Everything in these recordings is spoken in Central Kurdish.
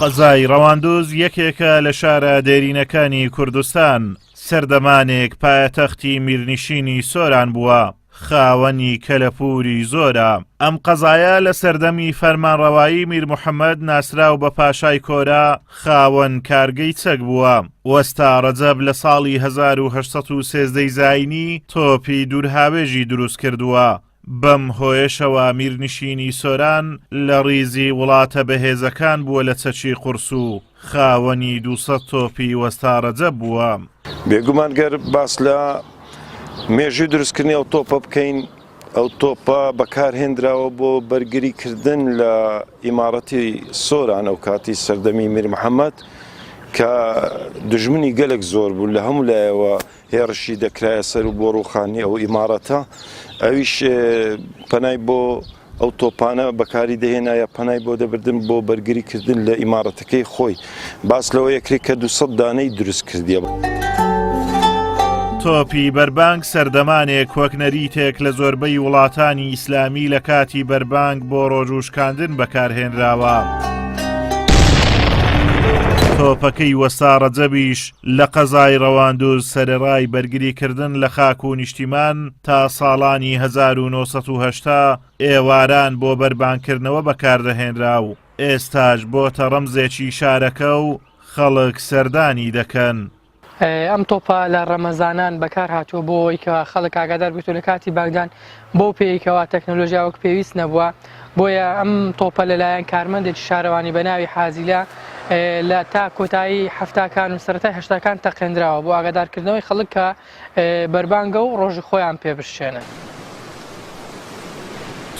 قەزای ڕەواندوز یەکێکە لە شارە دێرینەکانی کوردستان، سەردەمانێک پایەتەختی میرنشینی سۆران بووە، خاوەنی کەلەپووری زۆرە. ئەم قەزایە لە سەردەمی فەرمانڕەوایی میر محەمەد ناسراو بە پاشای کۆرە خاوەن کارگەی چەک بووە. وەستا ڕەجەب لە ساڵی 1813 ی زایینی تۆپی دوورهاوێژی دروست کردووە. بەم هۆیەشەوە میرنشینی سۆران لە ڕیزی وڵاتە بەهێزەکان بووە لە چەکی قورس و خاوەنی 200 تۆپی وەستا ڕەجەب بووە. بێگومان گەر باس لە مێژووی دروستکردنی ئەو تۆپە بکەین، ئەو تۆپە بەکارهێنراوە بۆ بەرگری کردن لە ئیماڕەتی سۆران ئەو کاتی سەردەمی میر محەممەد کە دژمنی گەلێک زۆر بوو لە هەموو لایەوە هێڕشی دەکرایە سەر و بۆ ڕووخانی ئەو ئیماڕەتە ئەویش پەنای بۆ ئەو تۆپانە بەکاری دەهێنا یا پەنای بۆ دەبردن بۆ بەرگری کردن لە ئیماڕەتەکەی خۆی باس لەوە یەکری کە 200 دانەی دروست کردیە. تۆپی بەربانگ سەردەمانێک وەک نەریتێک لە زۆربەی وڵاتانی ئیسلامی لە کاتی بەربانگ بۆ ڕۆژووشکاندن بەکارهێنراوە. تۆپەکەی وەستا ڕەجەبیش لە قەزای ڕەواندوز سەرەڕای بەرگریکردن لە خاک و نیشتیمان تا ساڵانی 1980 ئێواران بۆ بەربانگکردنەوە بەکاردەهێنرا و ئێستاش بۆتە ڕەمزێکی شارەکە و خەڵک سەردانی دەکەن. ئەم تۆپە لە ڕەمەزانان بەکار هاتووە بۆ ئەوەی کە خەڵک ئاگادار بێتەوە لە کاتی بانگدان بەو پێیەی کەوا تەکنەلۆژیا وەک پێویست نەبووە بۆیە ئەم تۆپە لەلایەن کارمەندێکی شارەوانی بە ناوی حازیلە لە تا کۆتایی حەفتاکان و سەرەتای هەشتاکان تەقێنراوە بۆ ئاگادارکردنەوەی خەڵک کە بەربانگە و ڕۆژی خۆیان پێ بشچێنن.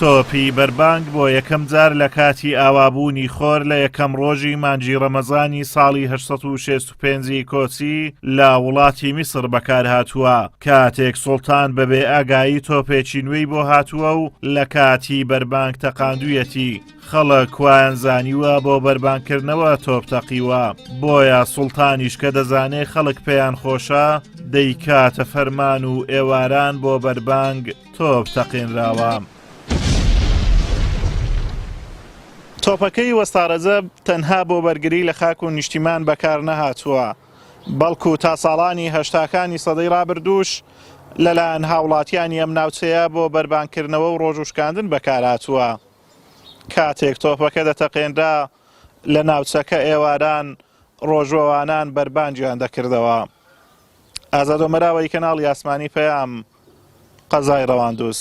تۆپی بەربانگ بۆ یەکەم جار لە کاتی ئاوابوونی خۆر لە یەکەم ڕۆژی مانگی ڕەمەزانی ساڵی 865 ی کۆچی لە وڵاتی میسڕ بەکارهاتووە، کاتێک سوڵتان بەبێ ئاگایی تۆپێکی نوێی بۆ هاتووە و لە کاتی بەربانگ تەقاندوویەتی. خەڵک وایان زانیوە بۆ بەربانگکردنەوە تۆپ تەقیوە، بۆیە سوڵتانیش کە دەزانێ خەڵک پێیان خۆشە دەیکاتە فەرمان و ئێواران بۆ بەربانگ تۆپ تەقێنراوە. تۆپەکەی وەستا رەجەب تەنها بۆ بەرگری لە خاک و نیشتیمان بەکار نەهاتووە، بەڵکو تا ساڵانی هەشتاکانی سەدەی رابردووش لەلایەن هاوڵاتیانی ئەم ناوچەیە بۆ بەربانگکردنەوە و رۆژووشکاندن بەکارهاتووە. کاتێک تۆپەکە دەتەقێنرا لە ناوچەکە ئێواران ڕۆژوەوانان بەربانگیان دەکردەوە. ئازاد ئۆمەراوەی کەناڵی ئاسمانی پەیام، قەزای ڕەواندوز.